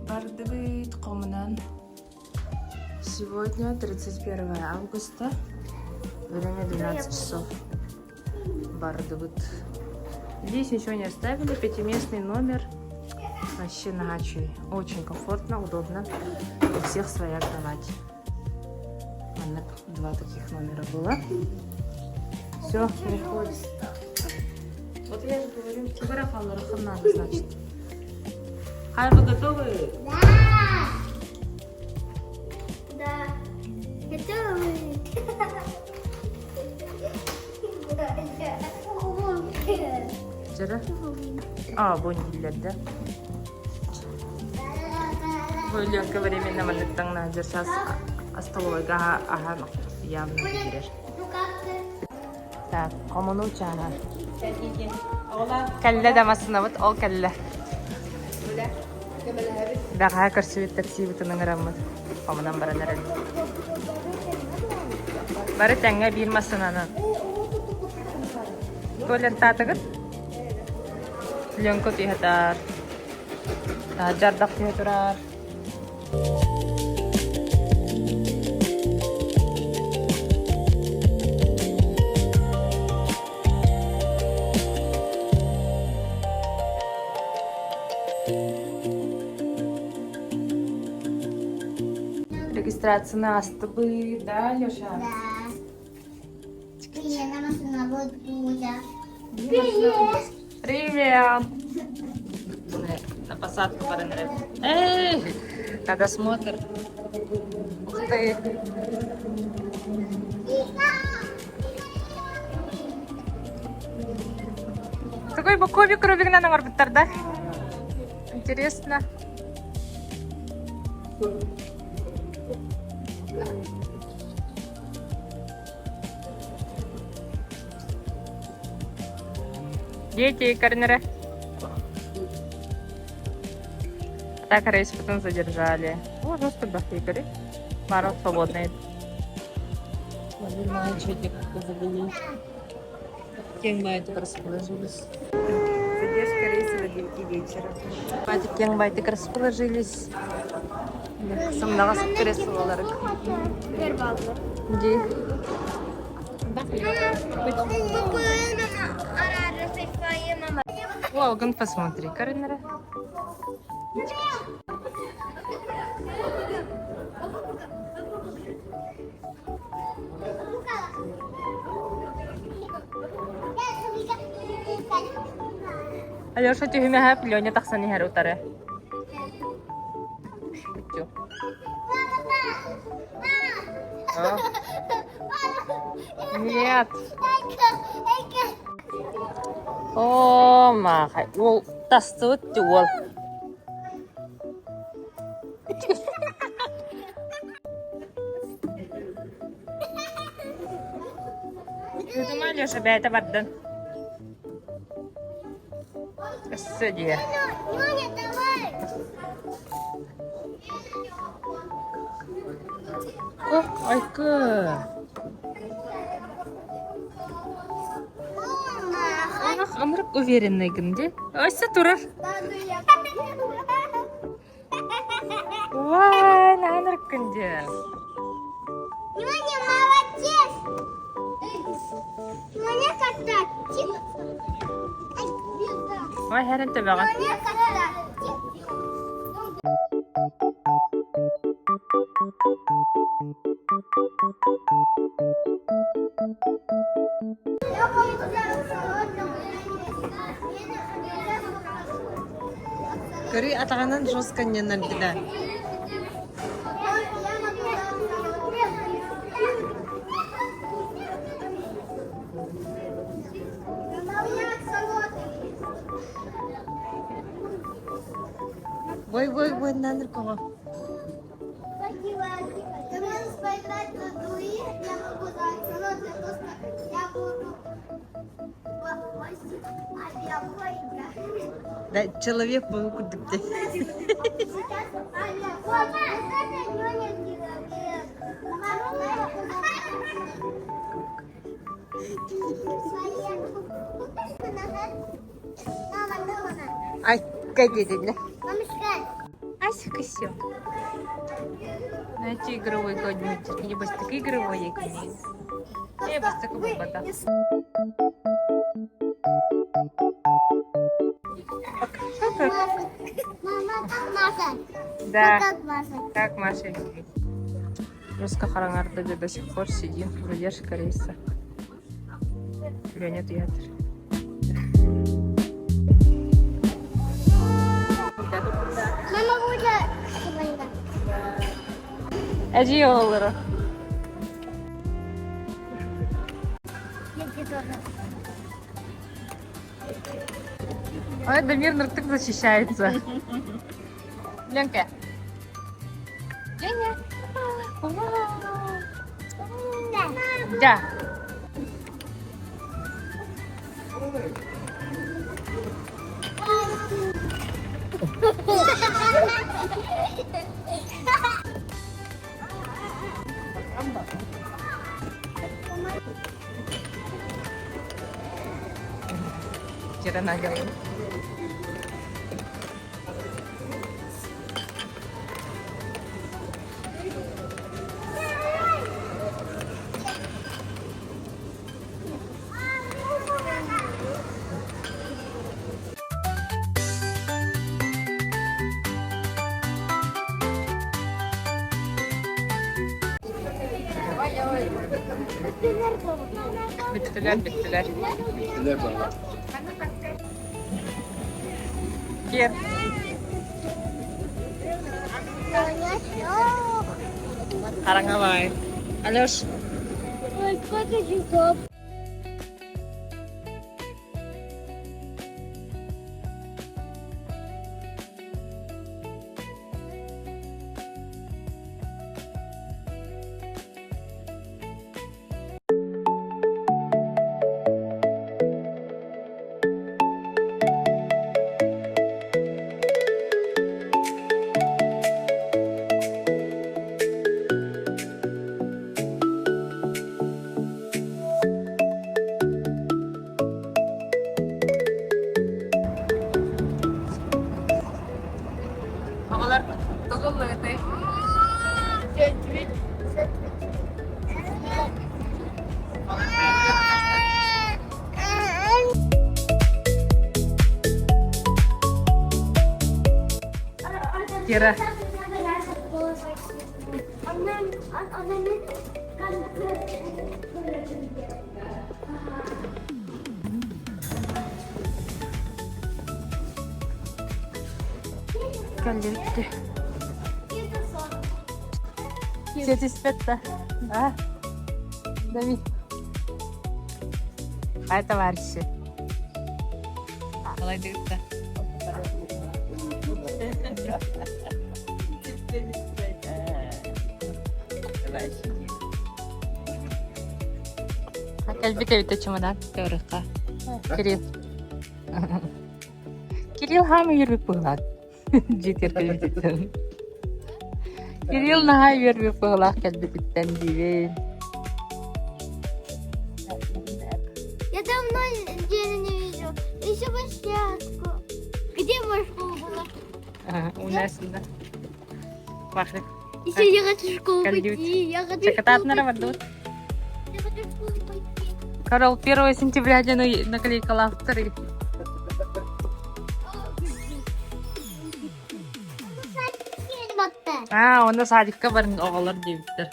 Бардыбыт хомунан. Сегодня 31 августа, время 12 часов. Бардыбыт. Здесь ничего не оставили, пятиместный номер. Вообще нахачуй. Очень комфортно, удобно. У всех своя кровать. Два таких номера было. Все, переходим. Вот я же говорю, тебе надо, значит. Хай, вы готовы? Да! Да. Готовы. Жара? А, бу дииллэр да. Бу Ленка временно маннык таҥнаһдьар сейчас столовойга аһаан явно киирэр. Так, хомунуу чааһа. Кэллэ да массыынабыт, ол кэллэ. Бэҕэһээ көрсүбүт таксибытын ыҥыраммыт, хомунан баран эрэбит. Бары тэҥҥэ биир массыынанан. Туалеттаатыгыт? Ленка түһэтар. Дьардах түһэ турар. Регистрацияны астыбы, да, Леша? Да. Привет, Привет! Привет! На посадку баран Эй! На досмотр. Ух ты! Такой бу кубик Рубигынан оҥорбуттар да? Интересно. Дети корнеры. Так рейс потом задержали. О, жестко бахикали. Марок свободный. Кең расположились. Задержка рейса до 9 вечера. Кең байтик расположились. Сымнаҕас креслолары. Ди. Волган, посмотри, Каринера. Алеша түһүмэһэ Леня тахсан иһэр утары. Нет. О, махай. Ол тастыбыт уол. Ыытыма Алеша бэйэтэ бардын. Өссө диэ. О, айкы. Ах, ымырык уверенный гын де. Өссө турар. Уай, наанырыккын дьэ. Няня, молодец! Няня когда? Ой, хэрэн төбөҕө. Няня когда? Көрүй атаҕынан жестко анньыннарбыта. Бой бой бойынан коҕо. Ты можешь поиграть в других, я могу дать я буду Да, человек-паук курдук дии. Айка диэтилэр. Асика все. Знаете, игровой годничек. Не бастык игровой екини. Э, бастык бата. Мама, как Маша? Да. Как Маша? Как Маша сидит? Жестко хараҥарда до сих пор сидим. Задержка рейса. Леня театр. Мама будет Эдьиий оҕолоро. Дети тоже. Ой, Дамир Нуртык защищается. Ленка. Леня. Да. Кира говорит. Бүттүлэр, бүттүлэр. Бүттүлэр бала. Кир. Хараҥалай. Алеш. Ой, сколько часов? Оҕолор тугуллугутай? Кира. Кэллибит. Сиэтиспэт да? А? Давид. Ай, товарищи. Балайдыгытта. Кэлбит эбитэ чемодан көрүөххэ. Кирилл. Кирилл хаама үөрбүт быһылаах. Дьиэтигэр кэлбититтэн. Кирилл наһаа үөрбүт быһылаах кэлбититтэн диибин. Я давно Гену не видел. Еще площадку. Где моя школа была? Ага, у нас да. Пахнет. Еще я хочу в школу Кальют. пойти. Я хочу в школу Чакататнара пойти. вардут. Я хочу в школу пойти. Карол 1 сентября дьону наклейкалаахтар. Батта. Аа, онно садикка барын оҕолор диэбиттэр.